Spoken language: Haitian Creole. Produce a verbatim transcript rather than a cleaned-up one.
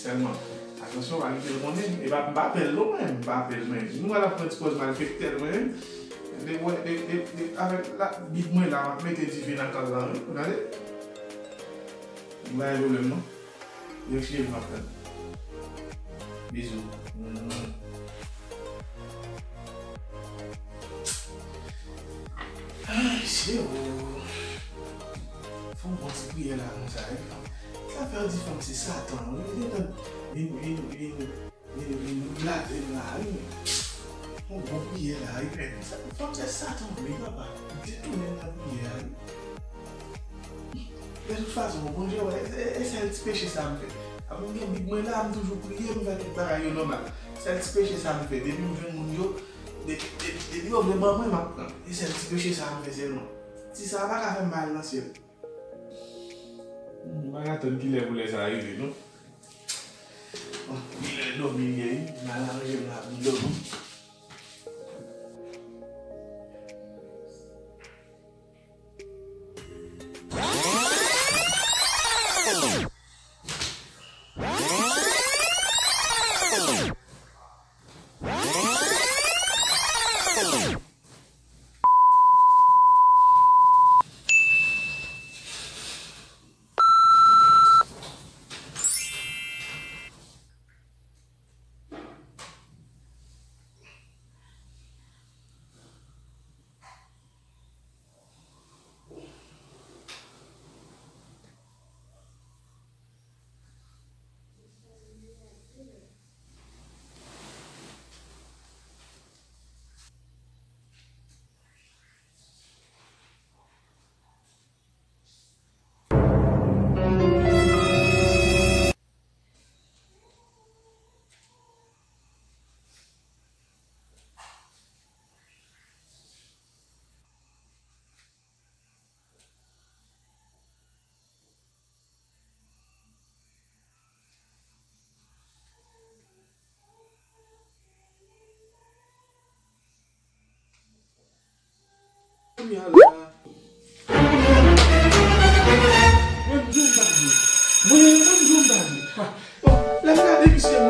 Sèlman, atansyon, pa kite l konnen. E pa, m pa pè l non, mwen, m pa pè l, mwen. Nou al ap pran ti pòz malfektè l, mwen. De, de, de, de, avèk la, bib mwen la, m ap mete dife nan kal la, wi. Gade. M pa gen pwoblèm non. Yo cheve m ap tann. Bizou. Mm. Ay, se ou. Fè yon bon ti priyè la konsa, wi. Sa fè yo di fanm se Satan, wi. Yo gentan vin, vin, vin, vin, vin blatè la, wi. Yon bon priyè la, wi. Sa, fanm se Satan, wi, papa. Detounen nan priyè a, wi. De tout fason, Bondye wè, e, e sèl ti peche sa m fè. Apre m gen bib mwen la, m toujou priye, m fè tout bagay yo nòmal. Sèl ti peche sa m fè, depi m jwenn moun yo, de, de, depi yo vle ban mwen, m ap pran. E sèl ti peche sa m fè sèlman. Ti sa a pa ka fè m pa al nan syèl. Hmm, m pa ka tann kilè pou lè sa a rive, non. Li lè dòmi li ye wi. M al aranje m la pou m dòmi. Kounye a la. Mwen, mwen di w m pa vle. Mwen, mwen di w m pa vle. Ha. Bon, lè m gade misye, m